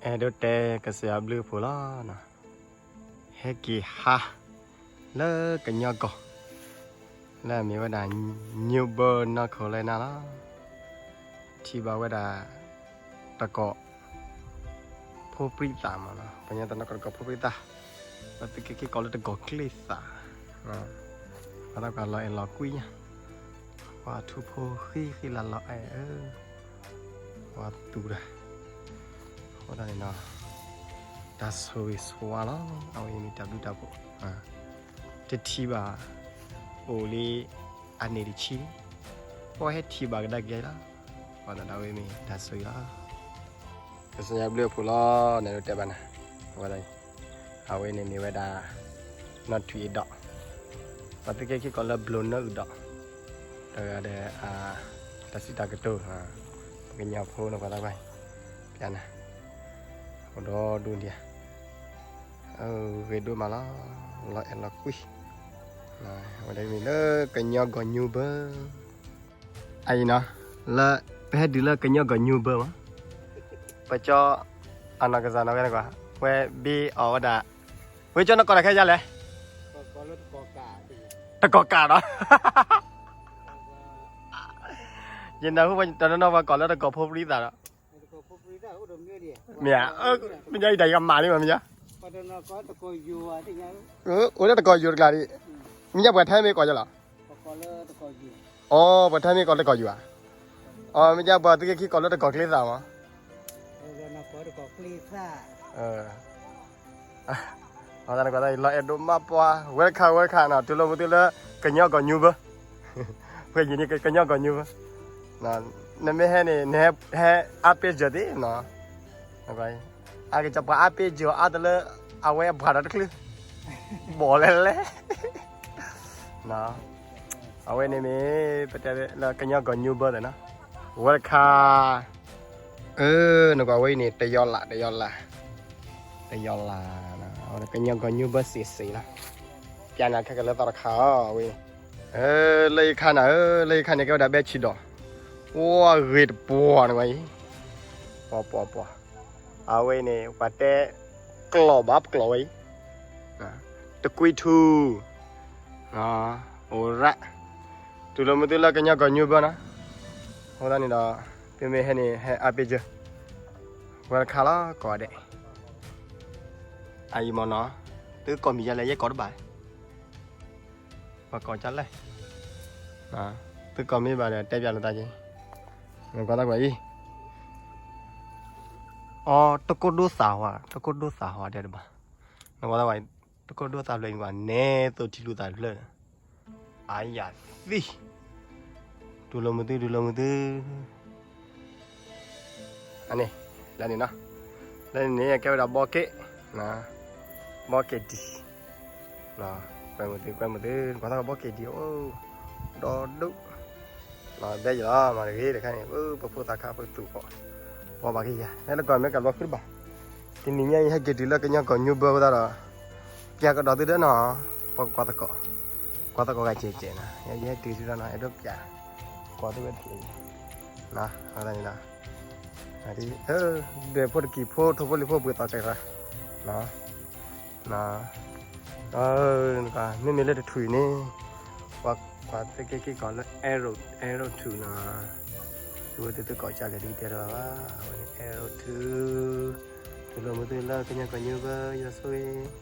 အဲၣ်ဒိးတဲကစၢ်ယွၤဘျုးအဖှိၣ်လီၤ. ဟဲက့ၤဟါ လၢကညီကီၢ် လၢအမ့ၢ်ဝဲဒၣ် New Bern North Carolina လီၤ. ထံၣ်ဘၣ်ဝဲဒၣ် တကီၢ် ဖိပြံသးမးနီၤ, ပှၤကညီတနီၤကိးတကီၢ်ဖိပြံသး, ပှၤသုးက့ခံကိးလၢတကီၢ်ချ့သး, ပှၤသးပှၢ်လီၤအဲၣ်လီၤကွံညါ, ပှၤထူဖိဃံဃံလၤလီၤအဲၣ်ဧၢ, ပှၤသူၣ်တၢ်, အဃိသတးန့ၣ်ဒီး တၢ်ဆိၣ်ဂ့ၤဆိၣ်ဝါလီၤ, အဝဲအံၤမ့ၢ်တၢ်ဘျုးတၢ်ဖှိၣ်, တထံၣ်ဘၣ် အိၣ်လံ အနံၣ်တဆံ, ပှၤဟဲထံၣ်ဘၣ်ကဒါက့ၤလီၤ, အဃိသတးဒီးအဝဲမ့ၢ်တၢ်ဆိၣ်ဂ့ၤလီၤ. ကစၢ်ယွၤဘျုးအဖှိၣ်လီၤ, နဲဒိးတဲဘၣ်နၤ, အဝဲဒၣ်, အဝဲန့ၣ်မ့ၢ်ဝဲဒၣ် နီၢ်ထွံၣ်အ့ၣ်ဒီး, ပှၤသုးက့ခံကိးလၢဘျိၣ်နၢအုၣ်ဒီး, တဂၤဒီး တၢ်စံးတၢ်ကတိၤ, ပကညီဖိန့ၣ်ပှၤသးပှၢ်, ပျးနၤ, အိၣ်ဒီဒူၣ်ဒံးဧါ, ဂ့ၤဒိၣ်မးလီၤ, လီၤအဲၣ်လီၤကွံ, အဝဲဒၣ်မ့ၢ်လၢကညီကီၢ် New Bern အံၤနီၤ, လၢ ပဟဲတုၤလၢကညီကီၢ် New Bern မး, ပကၠီ အနီၢ်ကစၢ်နီၢ်ဝဲနကွၢ်, ဝဲဘ့အီၣ်ဝဲဒၣ်, ဝဲကၠီနကိးတၢ်ခဲယါလဲၣ်, တကီၢ်ကးဒီး, ယနၢ်ဟူတနီၤနီၤပှၤကိးလၢတကီၢ်ဖိပြံသးဒီး, မ့ၢ်ဧါ, မ့ၢ်ညါအံၤတၢ်ယကမၣ်လံမး မ့ၢ်ညါ, အိၣ်လၢတကီၢ်ယိာ်တကျါဒံး, မ့ၢ်ညါပှၤထဲမ့ၢ်ကိးယါလီၤ, အိ ပှၤထဲမ့ၢ်ကိးလၢတကီၢ်ယိာ်ဧါ, အိ မ့ၢ်ညါပှၤသုးက့ခံကိးလၢတကီၢ်ချ့သးမး, အဃိသတးန့ၣ် လီၤအဲၣ်ဒိၣ်မးပှၤ welcome welcome နီၤ, တူၢ်လိာ်မုာ်သုလၢကညီကီၢ် New Bern, ဖဲယံၤန့ၣ်ကညီကီၢ် New Bern, နမ့ၢ်ဟဲန့ၣ် နဟဲအါပ့စၢၤသ့နီၤ, အကစၢ်ပှၤအါပ့စၢၤအီၤအါတလၢ အဝဲအပှၤဒီးတချုး ဘီၣ်လဲၣ်လဲၣ်, အဝဲန့ၣ်မ့ၢ် ပတဲလၢကညီကီၢ် New Bern နီၤ, welcome, နကွၢ်ဝဲအံၤန့ၣ် တယီလး တယီလး, တယီလး, ကညီကီၢ် New Bern စ့ၢ်စ့ၢ်လီၤ, ပျးနၤခဲကလၢသီတခါအီၤ အဝဲ, လၢယခါနၤဧၢ, လၢယခါန့ၣ် ကဲဝဲဒၣ်ဘဲဆံးဒီး, အိ အဂ့ၤတပှီၤနကွၢ်အံၤ, ပှီၤပှီၤပှီၤ, အဝဲအံၤန့ၣ် ပှၤတဲ ကျီၢ်ဘၣ်ပကျီၢ်ဝဲအံၤ, တကွံထူ, အိၣ်ရၣ်, တူၢ်လိာ်မုာ်သုလၢကညီကီၢ် New Bern နီၤ, အဃိသတးန့ၣ်ဒီး သုမ့ၢ်ဟဲန့ၣ် ဟဲအါပ့စၢၤ, welcome လီၤ ကိးဂၤဒဲး, အအံၤမ့ၢ်နီၤ, သုကိးမံၤယါလဲၣ် ယဲကိးတဘၣ် ပှၤကိးကလဲၣ်, သုကိးမ့ၢ်ဘၣ်ဒီး တဲပျးလိာ်သးက့ၤ, နကွၢ်သးကွၢ်အံၤ, အိ တကိၢ်ဒိသးဟီ, တကိၢ်ဒိသးဟီဒဲးတဘၣ်, နကွၢ်သးကွၢ်, တကိၢ်ဒိသးဖျၢၣ်အံၤဘၣ် နဲသိးထံလူသးတဖျၢၣ်, အါယၤသံ, တူၢ်လိာ်မုာ်သု တူၢ်လိာ်မုာ်သု အန့ၣ်, လၢန့ၣ်နီၤ, လၢန့ၣ်န့ၣ် ကဲဝဲဒၣ်ဘီက့ၣ်, ဘီက့ၣ်ဒံၣ်, ကွဲမုာ်သု ကွဲမုာ်သု ကွၢ်သးကဘီက့ၣ်ဒံၣ်အိၣ်, ဒီဒူၣ်, ဘဲယလီၤ မၤတဂ့ၤတခါန့ၣ် ပဖိသၣ်ခါပသူၣ်အီၤ, ဘီဘၣ်က့ၤယၤ ဟဲလၢကီၢ်အမဲရကၤဘျီဃုတဘၣ်, တနံၤညါအံၤဟဲက့ၤတုၤလၢကညီကီၢ် New Bern အဃိသတးဒီး, ပျးကဒီးသုဒီးနီၤ, ပှၤကွၢ်သကိး, ကွၢ်သကိးဂၤကဲးကဲးနီၤ, ယဟဲတုၤသုဒီးနီၤ အဲၣ်ဒိးပျး, ကွၢ်သုဝဲတဖျၢၣ်အံၤ, အဃိသတးန့ၣ်ဒီး ဒွဲၣ်ဖိတကံၢ်ဖိ ထိၣ်ဖိလံၤဖိ ပှ့ၤသီၣ်တဂၤ, မ့မ့ၢ်လၢတထူၣ်အံၤန့ၣ်, ပှၤကွၢ်သ့က့ၤက့ၤကီးလၢ arrow, arrow two နီၤ, သုဝဲသုသုကိးကလဲၣ်ဒ်တဲတဘၣ်ဘၣ်, အဝဲန့ၣ် arrow two, တူၢ်လိာ်မုာ်သုလၢကညီကီၢ် New Bern ယွၤဆိၣ်ဂ့ၤ